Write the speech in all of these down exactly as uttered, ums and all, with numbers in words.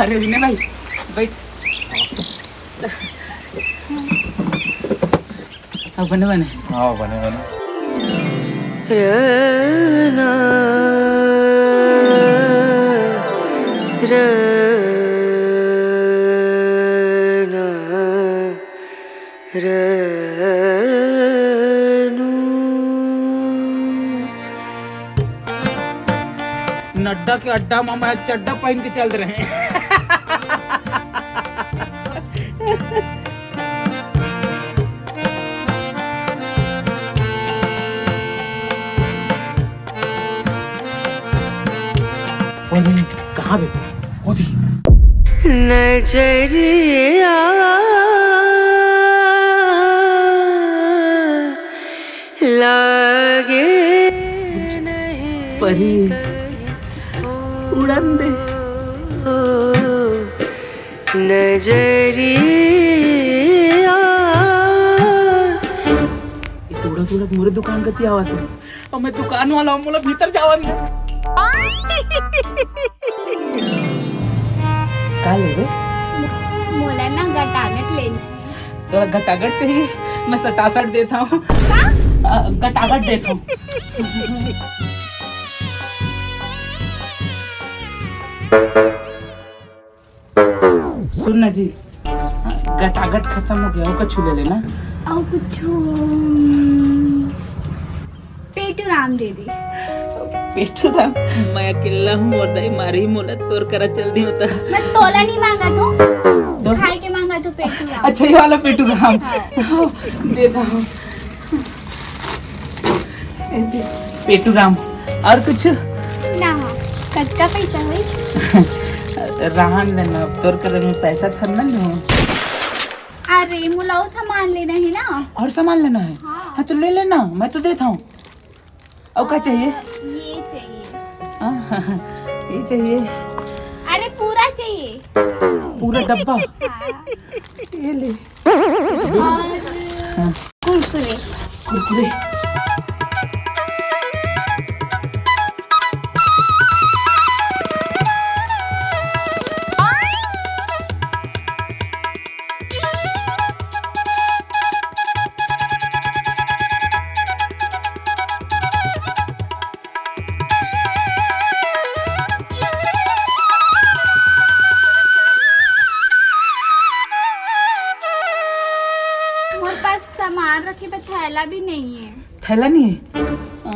अरे विनय भाई, बैठ। अब बने बने। हाँ, बने बने। नड्डा के अड्डा म मैं चड्डा पहन के चल रहे। कहाँ बे? नजरिया लागे नहीं परी, उड़न दे। नजरिया। ये तो उड़त उड़त मोरे दुकान कती आवत हे। अब मैं दुकान वाला हूँ, मोला भीतर जावन दे। का लेबे? मोला ना गटागट लेना। तोला गटागट चाहिए? मैं सटासट देता हूँ। का? अ, गटागट देता हूँ। सुन ना जी, गटागट खत्म हो गया, और कुछ ले लेना। और कुछ, हम्म, पेटू राम दे दे। पेटू राम? मैं अकेला हूँ और दाई मारी मोला तोर करा चल दी होता। मैं तोला नहीं मांगा तू, तो? खाए के मांगा तू पेटू राम। अच्छा, ये वाला पेटू राम। हाँ। दे दो। पेटू राम, और कुछ? ना, हाँ। कतका पैसा होई? रहन देना, अब तोर करा में पैसा थर ना लूँ। अरे, मोला अउ सामान लेना है ना। और सामान लेना है? हाँ। हाँ, तो ले लेना, मैं तो देता हूँ। और का चाहिए? ये चाहिए। हाँ, ये चाहिए। अरे, पूरा चाहिए। पूरा डब्बा? हाँ। ये ले। और हाँ। कुरकुरे। कुरकुरे। मोर पास सामान रखे बर थैला भी नहीं है। थैला नहीं है? आ,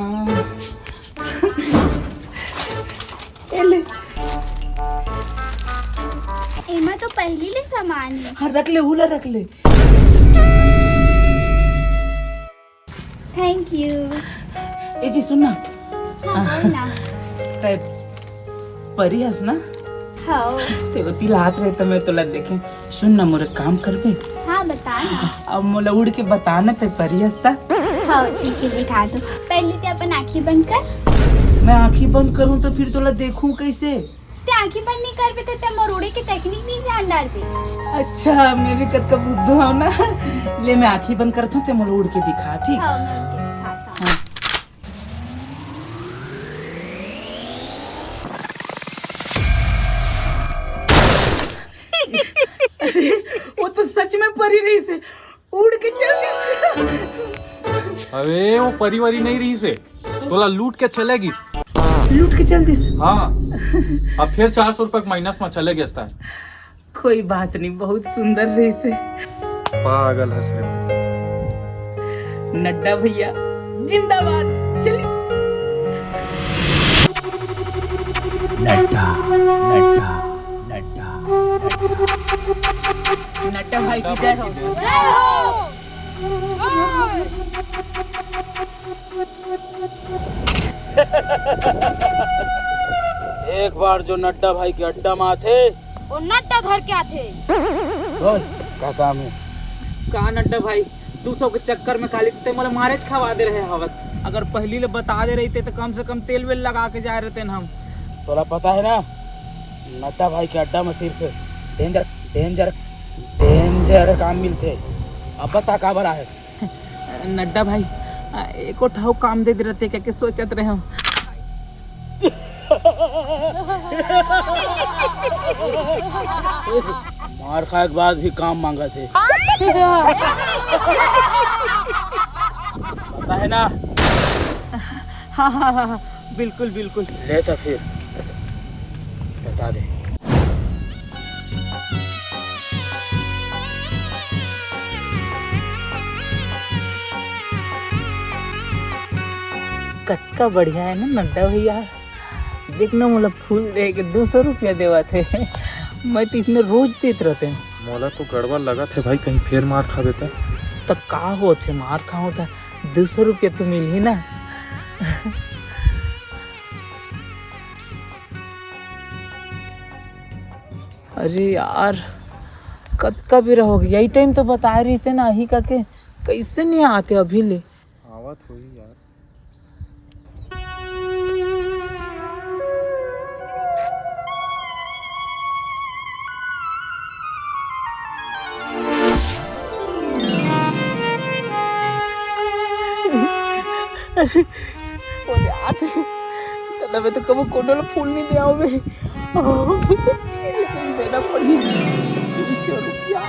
ये ले। एमा तो पहली ले सामान है। हाँ, रख ले, हुला रख ले। Thank you। ए जी, सुन ना। हाँ, बोल ना। तै परी हस ना? हाँ। ते ओती लात रहे तो मैं तोला देखे। सुन ना, मोर काम करबे? हाँ, बता ना। अब मोला उड़ के बता ना, तै परी हस ता? हाँ, ठीक है, दिखा दो। पहले ते अपन आँखी बंद कर। मैं आँखी बंद करूँ तो फिर तोला देखूँ कैसे? ते आँखी बंद नहीं करबे ते, ते मोर उड़े के technique नहीं जान डारबे। अच्छा, मैं भी कतका बुद्धू हूँ ना। ले, मैं आँखी बंद करत हूँ, ते मोला उड़ के दिखा, ठीक? हाँ, मैं उड़ के दिखाता हूँ। हाँ। अरे, वो तो सच में परी रहिसे। उड़ के चल दिस। अरे, वो परी वरी नहीं रहिसे, तोला लूट के चले गिस। लूट के चल दिस। हाँ, अब फिर चार सौ रुपए के minus में चले गिस। कोई बात नहीं, बहुत सुंदर रहिसे। पागल हस रे। नड्डा भैया जिंदाबाद। चली। नड्डा, नड्डा, नड्डा, नड्डा। नड्डा भाई की जय हो। एक बार जो नड्डा भाई के अड्डा में आथे। वो नड्डा धर के आथे। बोल, का काम है? का नड्डा भाई, दू सौ के चक्कर में काली ते मोला मारेच खवा दे रहे हवस। अगर पहली ले बता दे रहिते तो कम से कम तेल वेल लगा के जाए रहते न हम। तोला पता है ना, नड्डा भाई के अड्डा में सिर्फ danger, danger, danger काम मिलथे। अब बता, काबर आहे? नड्डा भाई, एको ठा काम दे दे रहते कहिके सोचत रहे हूँ। मार खाए के बाद भी काम मांगत हे। पता है ना? हाँ, हाँ, हाँ, हाँ, बिल्कुल, बिल्कुल। ले तो फिर बता दे। कतका बढ़िया है ना नड्डा भैया। देख ना, मोला फूल दे के दो सौ रुपया देवत हे। मैं तो इसने रोज देत रहते हैं। मोला तो गड़बड़ लगत हे भाई, कहीं फेर मार खा देता। तो का होत हे, मार खा होता, दो सौ रुपया तो मिलही ना। अरे यार, कतका बेरा हो गया, यही टाइम तो बता रही थे ना, ही का के कैसे नहीं आते अभी ले। आवत होही यार। अरे, आते दादा, मैं तो कबो कोनो ला फूल नहीं दे आवे। देना पड़ी दो सौ रुपया।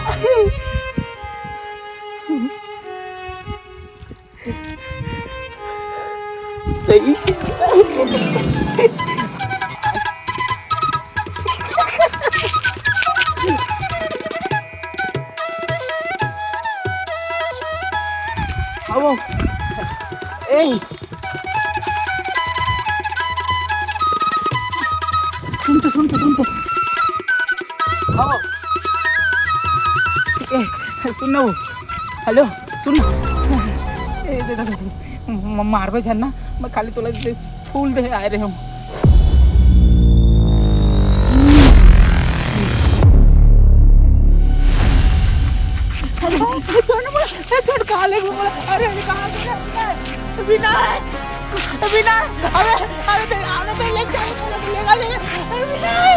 ए, सुन तो, सुन तो, सुन तो। ए, सुन ना वो। हेलो, सुन। ए, दे, दे, दे। म-, मारबे झन ना, मैं खाली तोला दे, फूल दे आए रहे हूँ। अरे, छोड़ ना मोला, ए, छोड़, कहाँ ले घूम रहा? अरे, अरे, कहाँ ले घूम रहा? विनय! विनय! अरे, अरे, ते, अरे, ते ले चल, ले चल, अरे, विनय!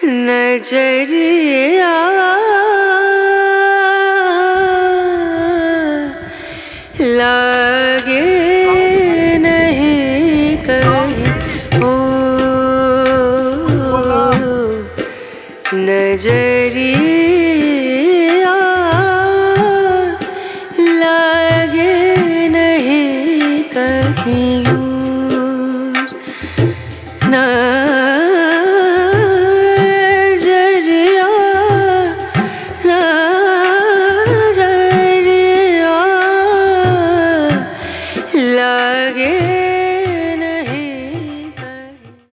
नजरिया लागे नहीं कहीं ओ, नजरिया लागे नहीं कहीं।